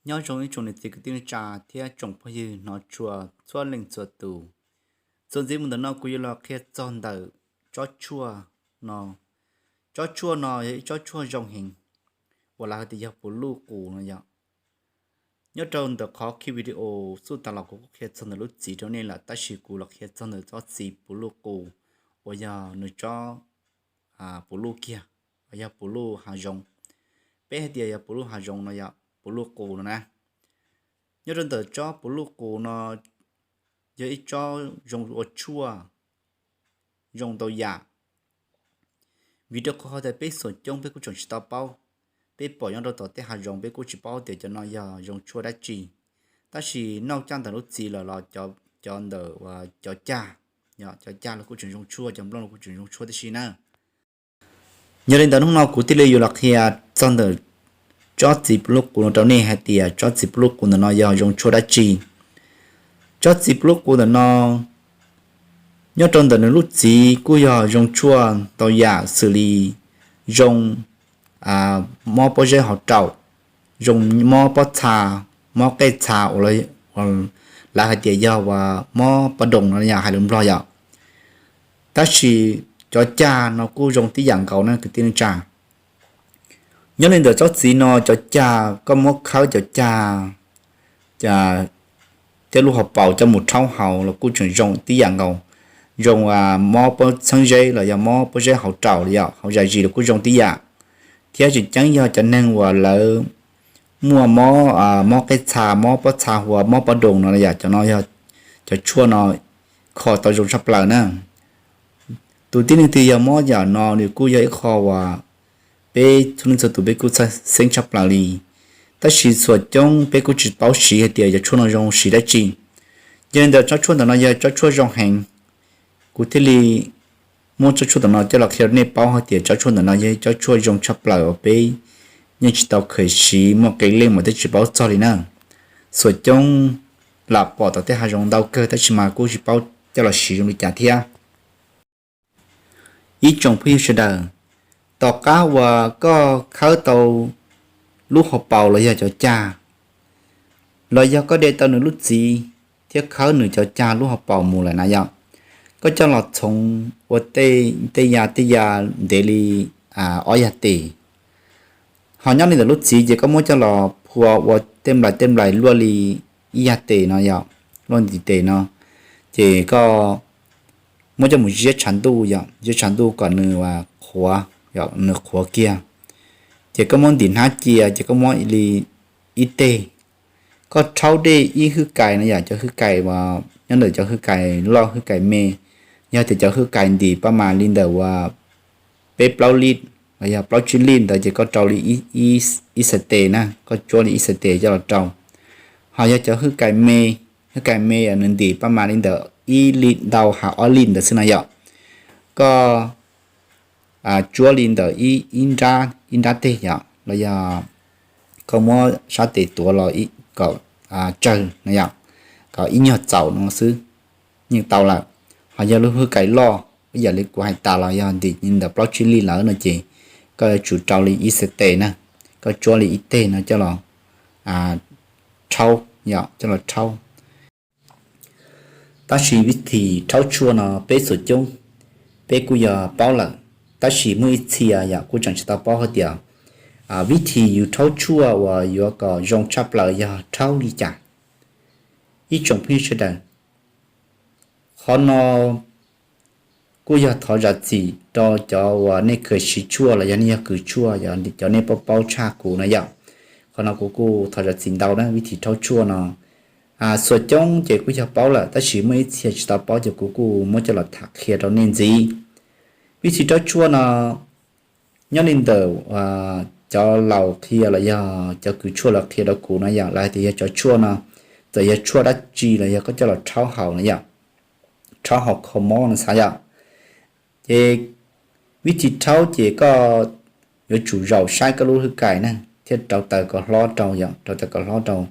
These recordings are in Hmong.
Nyob zoo ib tsoom niam txiv kwv tij neej tsa thiab tsoom phooj ywg hnov tshua txhua leej txhua tus. Txuas ntxiv mus ntawm no kuv yuav los qhia txog ntawm tsob tshuaj no. Tsob tshuaj no yog ib tsob tshuaj zoo heev uas lawv hais tias yog puv luj qus no yom. Nyob rau ntawm qhov ki video xub tas los kuv kuj qhia txog ntawm lub txiv rau nej lawm, tab sis kuv los qhia txog ntawm tsob txiv puv luj qus uas yog nws tsob puv luj kiag, uas yog puv luj hav zoov. Peb hais tias yog puv luj hav zoov no yog puv luj qus no na. Nyob rau ntawm tsob puv luj qus no yog ib tsob zoo ua tshuaj, zoo ntau yam. Vim rau qhov tias peb xuam coob peb kuj tseem tsis tau paub, peb pom nyob rau tom tej hav zoov peb kuj tsis paub tias cov no yog zoo tshuaj dab tsi. Tab sis noj caj ntawm lub txiv lawm los cov ntawm cov cag, cov cag los kuj tseem zoo tshuaj, cov nplooj los kuj tseem zoo tshuaj tib si na. Yog li ntawd hnub no kuv thiaj li yuav los qhia txog ntawm tsob txiv puv luj qus no rau nej hais tias tsob txiv puv luj qus ntawm no yog zoo tshuaj dab tsi. Tsob txiv puv luj qus ntawm no nyob rau ntawm nws lub txiv kuj yog zoo tshuaj ntau yam xws li zoo mob pob zeb hauv raum, zoo mob pob txha, mob qej txha uas lawv hais tias yog uas mob pob doos no yom, hais lus Nplog yom. Tab sis cov cag no kuj zoo tib yam nkaus na kwv tij neej tsa. Nyob li ntawm tsob txiv no cov cag koj muab khawb cov cag tej lub hauv paus coj mus rhaub haus los kuj tseem zoo tib yam nkaus. Zoo mob pob txheeb zeb los yog mob pob zeb hauv raum los yog hauv zais zis los kuj zoo tib yam. Thiab tseem ceeb yog cov neeg uas lawv muaj mob, mob qej txha, mob pob txha huas, mob pob doos no yom, cov no yog cov tshuaj no kho tau zoo tshaj plaws na. Tus tib neeg twg yog mob yam no nws kuj yog ib qho uas peb txhua leej txhua tus peb kuj txhawj xeeb tshaj plaws li. Tab sis xuam coob peb kuj tsis paub siv hais tias cov tshuaj no zoo siv dab tsi. Yog li ntawd tsob tshuaj ntawm no yog tsob tshuaj zoo heev, kuv thiaj li muab tsob tshuaj ntawm no coj los qhia rau nej paub hais tias tsob tshuaj ntawm no yog tsob tshuaj zoo tshaj plaws uas peb yeej tsis tau khaws siv muaj qee leej mas twb tsis paub txog li na. Xuam coob lam pom tom tej hav zoov ntau kawg tab sis mas kuj tsis paub coj los siv zoo li cas thiab. Ib tsoom phooj ywg sawv daws, tom qab uas koj khawb tau lub hauv paus los yog cov cag, los yog koj de tau nws lub txiv thiab khawb nws cov cag lub hauv paus mus lawm na yom, koj coj los txhoov ua tej ya tej ya ntev li ob yag tes. Ho nyob li ntawm lub txiv ces koj muab coj los phua ua tej nplais tej nplais luaj li ib yag tes no yom, luaj ntim tes no, ces koj muab coj mus ziab tshav ntuj yom, ziab tshav ntuj kom nws qhuav, nws qhuav kiag. Ces koj muab ntim hnab cia ces koj muab li ib teg, koj rhaub dej ib hwj kais no yom, cov hwj kais uas nyob ntawm cov hwj kais loj hwj kais me, yog tias cov hwj kais ntim paj mas li ntawm uas peb plaub lij los yog plaub tsib lij ntawd ces koj rau li ib xas tes na, koj tsuab li ib xas tes coj los rau. Ho yog cov hwj kais me, hwj kais me nws ntim paj mas li ntawm ib lij ntau ha ob lij ntawd xwb no yom, koj tsuab li ntawm ib nrab teg yom, los yog koj muab sab tes tuav los kom tsawg no yom, kom ib nyuag txaus no xwb yeej tau lawm. Ho yog lub hwj kais loj ib yam li kuv hais tas los yog ntim li ntawm plaub tsib lij lawm no ces koj yuav tsum rau li ib xas tes na, koj tsuab li ib teg no coj los rhaub, coj los rhaub. Tab sis vib thim rhaub tshuaj no peb xuam coob peb kuj yog paub lawm, tab sis muaj ib txhia yom kuj tseem tsis tau paub hais tias vib thim yus rhaub tshuaj uas yuav kom zoo tshaj plaws yog rhaub li cas. Ib tsoom phooj ywg sawv daws, qhov no kuj yog thov zam txim rau cov uas nej khaws siv tshuaj los yog nej yog kws tshuaj, cov nej paub paub tshaj kuv no yom. Qhov no kuv kuj thov zam txim ntau na, vib thim rhaub tshuaj no xuam coob ces kuj yog paub lawm tab sis muaj ib txhia tsis tau paub ces kuv kuj muab coj los tham qhia rau nej ntxiv. Vib thim rhaub tshuaj no nyob li ntawm cov laus qhia los yog cov kws tshuaj los qhia rau kuv no yom, lawv hais tias yog cov tshuaj no txawm yog tshuaj dab tsi los yog koj coj los rhaub haus no yom, rhaub haus kho mob no xav yom. Ces vib thim rhaub ces koj yuav tsum zaum saib koj lub hwj kais na, thiab rauv taws kom hlob rau yom, rauv taws kom hlob rau,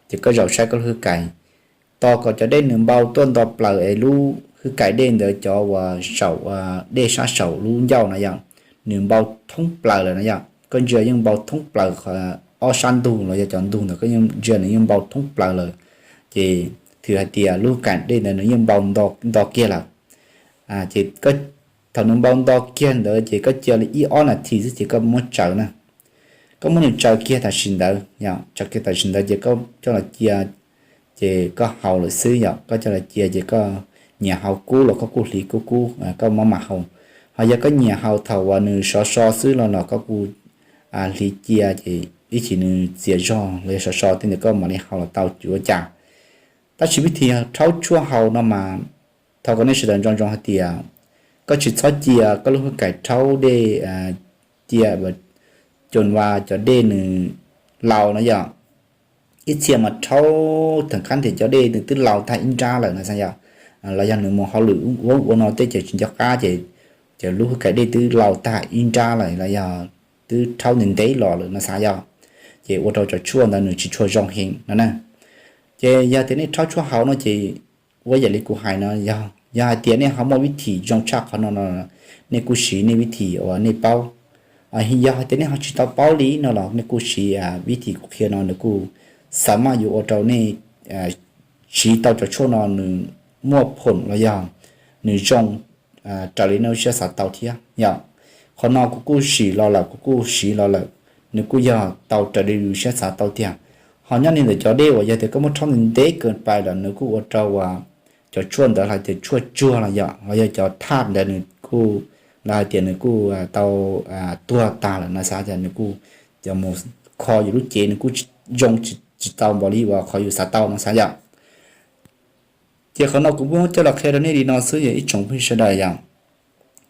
ces koj zaum saib koj lub hwj kais, tos kom cov dej nws npau tuaj nto plaws es lub hwj kais dej ntawd cov uas saum, dej sab saum lub ncauj no yom, nws npau thoob plaws lawm no yom, koj ntsia yeej npau thoob plaws qhov ob sab ntug los yog cov ntug ntawd koj yeej ntsia nws yeej npau thoob plaws lawm. Ces thwm hais tias lub kaim dej ntawd nws yeej npau nto kiag lawm. Ces thaum nws npau nto kiag ntawd ces koj cia li ib ob nas this xwb ces koj muab tsaws na. Koj muab nws tsaws kiag tam sim ntawd, tsaws kiag tam sim ntawd ces koj coj los cia, ces koj haus lawm xwb yom. Koj coj los cia ces koj nyiam haus kub los koj kuj hliv kub kub koj mam mam haus. Ho yog koj nyiam haus thaum uas nws sov so xwb los los koj kuj hliv cia ces ib chim nws txias zog los yog sov so tej ntawd koj mam li haus los tau tsis ua cas. Tab sis vib thim rhaub tshuaj haus no mas thov kom nej sawv daws nco ntsoov hais tias koj tsis txhob cia koj lub hwj kaim rhaub dej, cia coos vas cov dej nws laus no yom. Ib txhia mas rhaub theem qab tias cov dej nws twb laus tag ib nrab lawm no xav yom, los yog nws mus hauj lwm ua ua no tej ces tsis nco qab ces, ces lub hwj kaim dej twb laus tag ib nrab lawm los yog twb rhaub ntev ntev los lawm no xav yom, ces ua rau cov tshuaj ntawd nws tsis tshua zoo heev no na. Ces yog tias nej rhaub tshuaj haus no ces ua yam li kuv hais no, yog hais tias nej ho muaj vib thim zoo tshaj qhov no no, nej kuj siv nej vib thim uas nej paub. Yog hais tias nej ho tsis tau paub li no los nej kuj siv vib thim kuv qhia no, nws kuj xav maj yuav ua rau nej siv tau cov tshuaj no nws muaj phoom los yog nws zoo raws li nej lub siab xav tau thiab yom. Qhov no kuv kuj sim los lawm, kuv kuj siv los lawm, nws kuj yog tau raws li yus siab xav tau tiag. Ho nyob li ntawm cov dej uas yog tias koj muab rhaub ntev ntev kawg pais lawm nws kuj ua rau uas cov tshuaj ntawd hais tias tshuaj tsuag los yog, los yog cov thaj ntawd nws kuj, los hais tias nws kuj tau tuag tag lawm no xav tias nws kuj mus kho yus lub cev nws kuj zoo tsis tau npaum li uas qhov yus xav tau no xav yom. Ces qhov no kuv muab coj los qhia rau nej li no xwb yog ib tsoom phooj ywg sawv daws yom.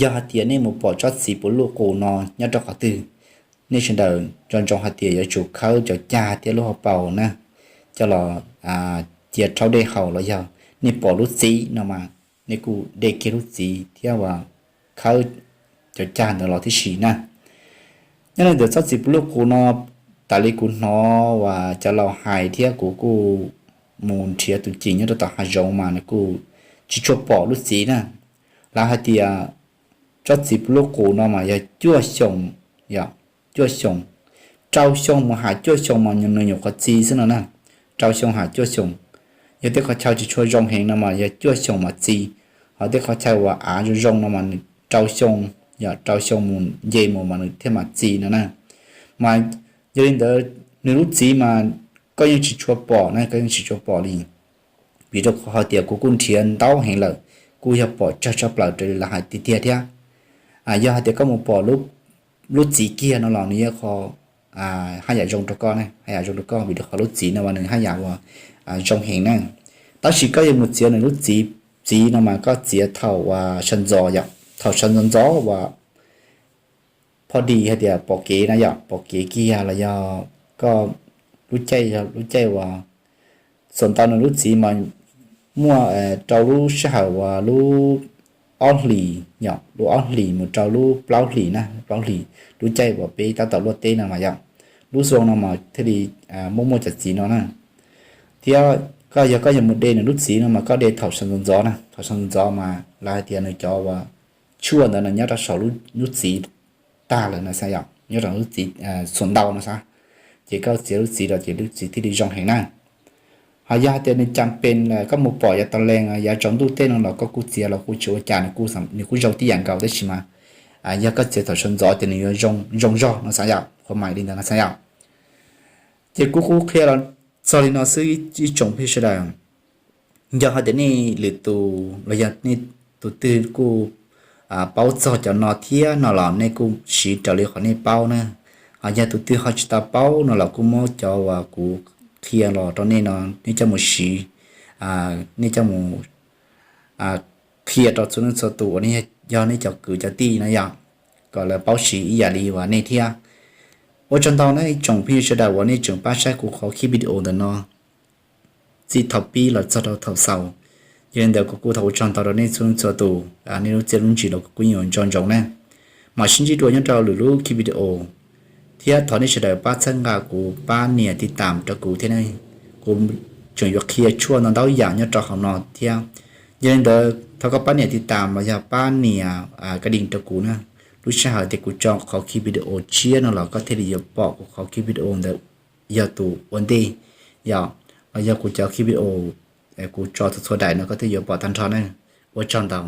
Yog hais tias nej mus pom tsob txiv puv luj qus no nyob rau qhov twg, nej sawv daws nco ntsoov hais tias yuav tsum khawb cov cag thiab lub hauv paus na, coj los cia rhaub dej haus los yog nej pom lub txiv no mas nej kuj de kiag lub txiv thiab uas khawb cov cag ntawd los tib si na. Nyob li ntawm tsob txiv puv luj qus no, tas li kuv hnov uas cov laus hais thiab kuv kuj mus nrhiav tus cim nyob rau tom hav zoov mas nws kuj tsis tshua pom lub txiv na. Lawv hais tias tsob txiv puv luj qus no mas yog cuaj xyoo, yog cuaj xyoo, rau xyoo mus hais cuaj xyoo mas nws nyuam qhuav txi xwb no na. Rau xyoo hais cuaj xyoo. Yog tej qhov chaw tsis tshua zoo heev no mas yog cuaj xyoo mas txi. Ho tej qhov chaw uas av zoo zoo no mas nws rau xyoo, yog rau xyoo mus nce mus mas nws thiaj mam txi no na. Mas yog li ntawd nws lub txiv mas koj yeej tsis tshua pom na, koj yeej tsis tshua pom li. Vim rau qhov hais tias kuv kuj nrhiav ntau heev lawm, kuj yog pom tsawg tshaj plaws raws li lawv hais tiag tiag thiab. Yog hais tias koj mus pom lub txiv kiag no los nws yog qhov haj yam zoo rau koj, haj yam zoo rau koj vim rau qhov lub txiv no mas nws haj yam uas zoo heev na. Tab sis koj yuav mus txiav nws lub txiv, txiv no mas koj txiav thaum uas sawv ntxov yom, thaum sawv ntxov ntxov uas pho dis hais tias pom kev na yom, pom kev kiag los yog koj lub caij, lub caij uas txuas ntau nws lub txiv mas muaj rau lub sij hawm uas lub ob hlis yom, lub ob hlis mus rau lub plaub hlis na, plaub hlis, lub caij uas peb tab tom luaj teb no mas yom, lub zoo no mas thiaj li muaj muaj cov txiv no na. Thiab koj yog koj yuav mus de nws lub txiv no mas koj de thaum sawv ntxov ntxov na, thaum sawv ntxov ntxov mas lawv hais tias nws cov uas tshuaj ntawd nws nyob rau saum lub txiv tag lawm no xav yom, nyob rau lub txiv xuas ntau no xav. Ces koj txiav lub txiv los ces lub txiv thiaj li zoo heev na. Ho yog hais tias nws cas pes koj mus pom yav tas lees yav tsaus ntuj tej no los koj kuj txiav los kuj tsis ua cas, nws kuj zoo tib yam nkaus tab sis mas yog koj txiav thaum sawv ntxov ces nws yuav zoo zog no xav yom, qhuav mais li ntawd no xav yom. Ces kuv kuj qhia los txog li no xwb ib tsoom phooj ywg sawv daws. Yog hais tias nej lwm tus los yog nej tus twg kuj paub txog cov no thiab no los nej kuj siv raws li qhov nej paub na. Ho yog tus twg ho tsis tau paub no los kuj muab cov uas kuv qhia los rau nej no nej coj mus siv, nej coj mus qhia rau txhua leej txhua tus uas yog nej cov kwv cov tij no yom, kom lawv paub siv ib yam li uas nej thiab. Ua tsaug ntau na ib tsoom phooj ywg sawv daws uas nej tseem pab saib kuv qhov clip video ntawm no txij thaum pib los txog rau thaum xaus. Yog li ntawd kuv kuj thov ua tsaug ntau rau nej txhua leej txhua tus, nej lub txiaj lub ntsig los kuv kuj yeej yuav nco ntsoov na. Mam sib ntsib dua nyob rau lwm lub clip video, thiab thov nej sawv daws pab txhawb nqa kuv, pab nias tiv tam rau kuv thiab ne. Kuv tseem yuav qhia tshuaj ntau ntau yam nyob rau hauv no thiab. Yog li ntawd thov koj pab nias tiv tam los yog pab nias ka ding rau kuv na. Lub sij hawm tias kuv tso qhov clip video tshiab no los koj thiaj li yuav pom kuv qhov clip video ntawd yog tus ua ntej, yog, yog kuv cov clip video kuv tso txhua txhua daim no koj thiaj yuav pom tag nrho na. Ua tsaug ntau.